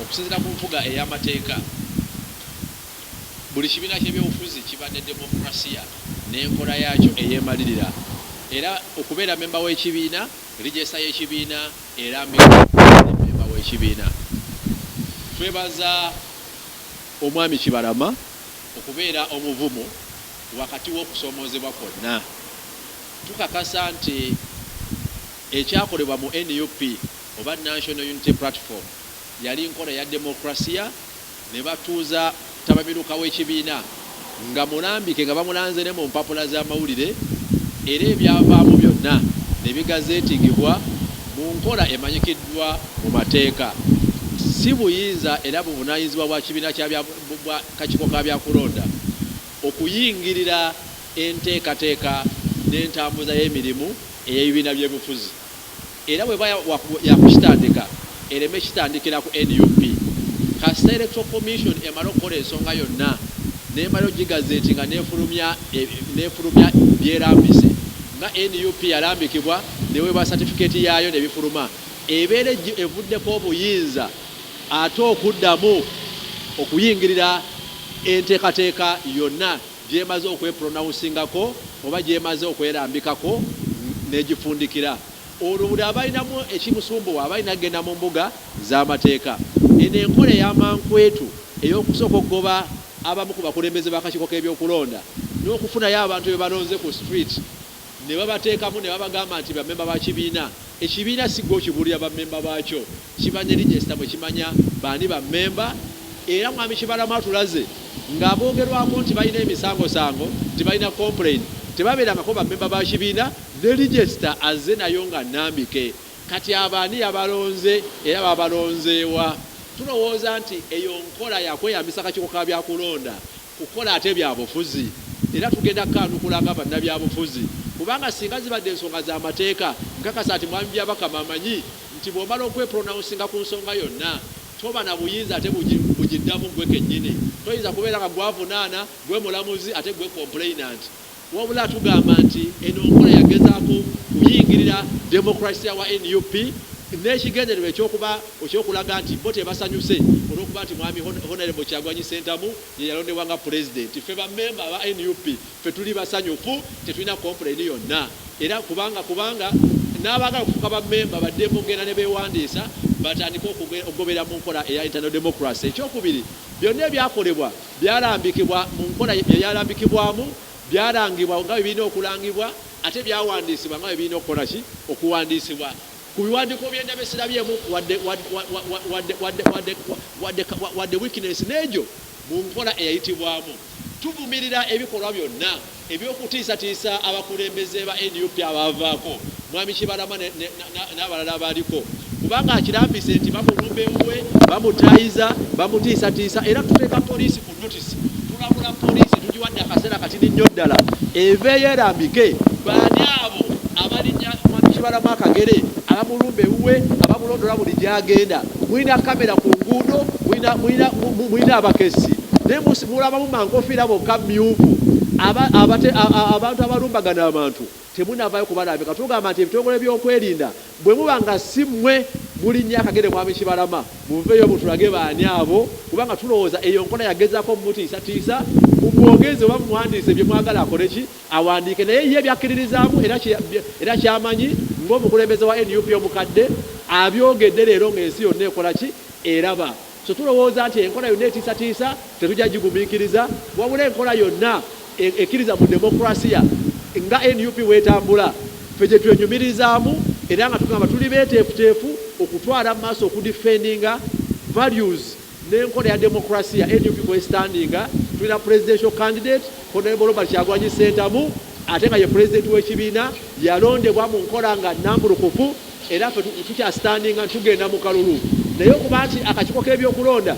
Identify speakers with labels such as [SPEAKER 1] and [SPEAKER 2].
[SPEAKER 1] Okusinziira ku nfuga ey'amateeka, buli kibiina ky'ebyobufuzi kiba ne demokurasiya n'enkola yaakyo eyeemalirira era okubeera memba w'ekibiina, register y'ekibiina erambika ne memba w'ekibiina. Twebaza Omwami Kibalama okubeera omuvumu wakati w'okusoomoozebwa kwonna. Tukakasa nti ekyakolebwa mu nup oba National Unity Platform yali nkola ya demokurasiya ne batuuza ttabamiruka w'ekibiina nga mulambike nga bamulanze ne mu mpapula z'amawulire era ebyavaamu byonna ne bigazeetingibwa mu nkola emanyikiddwa mu mateeka. Si buyinza era buvunaanyizibwa bwa kibiina kya bwa kakiiko ka byakulonda okuyingirira enteekateeka n'entambuza y'emirimu ey'ebibiina by'ebufuzi. Era bweba yakukitandika ereme kitandikira ku nup. Kasita Electoral Commission emala okukola ensonga yonna nemala ogigazetinga nefulumya nefulumya byerambise nga nup yalambikibwa neweebwa certificate yaayo nebifuluma ebeera evuddeko obuyinza ate okuddamu okuyingirira enteekateeka yonna gyemaze okwepronouncingako oba gyemaze okwerambikako negifundikira. Olwo buli abalinamu ekimusumbuwa aba alina kugenda mu mbuga z'amateeka. Eno enkola ey'amankwetu ey'okusooka okugoba abamu ku bakulembeze b'akakiiko k'ebyokulonda n'okufunayo abantu be balonze ku street ne babateekamu ne babagamba nti bammemba ba kibiina. Ekibiina si ggwe okibuulira bammemba baakyo, kiba ne register mwe kimanya baani bammemba era Mwami Kibalama atulaze ng'aboogerwako nti balina emisangosango nti balina complain tebabeerangako bammemba ba kibiina. Ne register azze nayo nga nnambike. Kati abo ani yabalonze era babalonze wa? Tulowooza nti eyo nkola ya kweyambisa kakiiko ka byakulonda kukola ate byabufuzi era tugenda kukaanukula nga bannabyabufuzi kubanga singa zibadde nsonga za mateeka nkakasa nti Mwami Byabakama amanyi nti bw'omala okwepronouncinga ku nsonga yonna toba na buyinza ate bugiddamu ggwe kennyini. Toyinza kubeera nga ggwe avunaana, ggwe mulamuzi ate ggwe complainant. Wabula tugamba nti eno nkola yagezaako kuyingirira demokulasiya wa nup n'ekigendererwa ekyokuba ekyokulaga nti bo tebasanyuse olwokuba nti Mwami Honourable Kyagulanyi Ssentamu yeyalondebwa nga Pulezidenti. Ffe ba memba aba nup ffe tuli basanyufu tetulina complain yonna era kubanga kubanga n'abaagala okufuuka ba memba baddembe okugenda nebewandiisa batandike okugoberera mu nkola eya internal democracy. Ekyokubiri byonna ebyakolebwa byalambikibwa mu nkola gyeyalambikibwamu, byalangibwa nga bwe birina okulangibwa ate byawandiisibwa nga bwe birina okukola ki? Okuwandiisibwa. Ku biwandiiko bye ndabye sirabyemu wadde wadde wadde wadde wadde wadde weakness n'egyo mu nkola eyayitibwamu. Tuvumirira ebikolwa byonna eby'okutiisatiisa abakulembeze ba nup abaavaako, Mwami Kibalama n'abalala abaaliko kubanga akirambise nti bamulumba ewuwe, bamutaayiza, bamutiisatiisa era tuteeka poliisi ku notisi. Tulabula poliisi tugiwadde akaseera katini nnyo ddala eveeyo erambike baani abo abalinnya Mwami Kibalama akagere, abamulumba ewuwe, abamulondoola buli gy'agenda. Mulina kamera ku nguudo, mulina abakessi naye mulabamu mankofiira bokka mmyufu abantu abalumbagana abantu. Temunavaayo kubalambika. Tugamba nti ebitongole by'okwerinda bwe muba nga si mmwe mulinnye akagere Mwami Kibalama, muveeyo mutulage baani abo kubanga tulowooza eyo nkola yagezaako mutiisatiisa mumwogeze oba mumuwandiise bye mwagala akole ki awandiike naye ye by'akkiririzaamu era ky'amanyi ng'omukulembeze wa nup omukadde abyogedde leero ng'ensi yonna ekola ki eraba. So tulowooza nti enkola yonna etiisatiisa tetujja gigumiikiriza wabula enkola yonna ekkiriza mu demokulasiya nga nup bw'etambula ffe gye twenyumirizaamu era nga tugamba tuli beeteefuteefu okutwala mu maaso okudifendinga values n'enkola ya demokulasiya nup kw'estandinga. Tulina presidential candidate Honorable Robert Kyagulanyi Ssentamu ate nga ye pulezidenti w'ekibiina yalondebwa mu nkola nga nnambulukufu era ffe tukyasitandinga nti tugenda mu kalulu naye okuba nti akakiiko k'ebyokulonda.